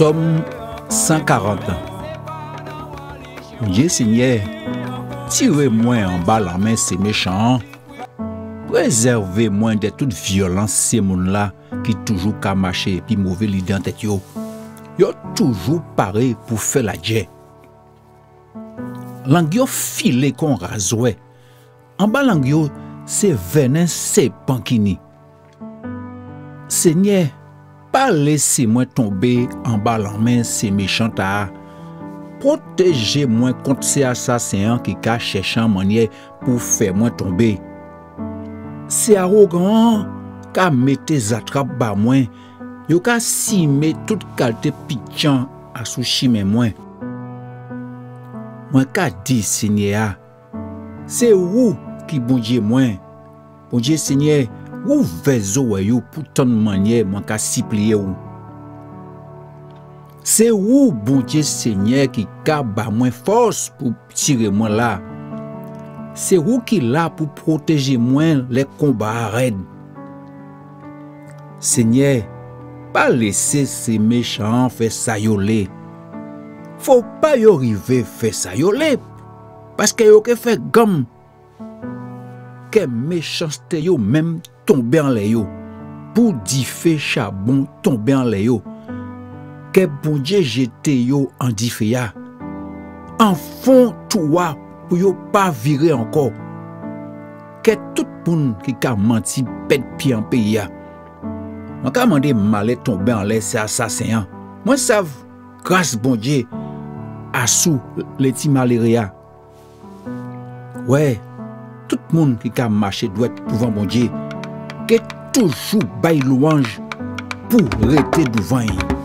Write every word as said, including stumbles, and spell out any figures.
Sòm san karant. Bondié Senyè, tiré mwen anba lanmen sé méchan-an. Prézèvé mwen dè tout violans sé moun-la ki toujou ka maché épi mové lidé an tèt yo. Yo toujou paré pou fè ladjè. Lang yo filé kon razwè. Anba lang yo sé vènen sèpan ki ni. Senyè, pa lésé mwen tonbé anba lanmen sé méchan-tala. Pwotéjé mwen kont sé asasen-an ki ka chèché an manniè pou fè mwen tonbé. Sé awogan-an ka mété zatrap ba mwen, yo ka simé tout kalté pitjan asou chimen mwen. Mwen ka di Senyè-a, sé ou ki Bondié mwen. Bondié Senyè, ouvè zòrèy ou pou tann manniè mwen ka sipliyé ou. Sé ou Bondié Senyè ki ka ba mwen fòs pou tiré mwen la. Sé ou ki la pou pwotéjé mwen lè konba-a rèd. Senyè, pa lésé sé méchan-an fè sa yo lé. Fo pa yo rivé fè sa yo lé, paskè yo ké fè ganm. Kè méchansté yo menm tonbé anlè yo, pou difé chabon tonbé anlè yo. Kè Bondié jété yo an difé-a, an fon twou-a, pou yo pa viré ankò. Kè tout moun ki ka manti pèd pié an péyi-a. Mwen ka mandé malè tonbé anlè sé asasen-an. Mwen sav gras Bondié asou lé ti maléré-a. Wè, tout moun ki ka maché dwèt douvan Bondié, ké toujou bay lwanj pou rété douvan'y.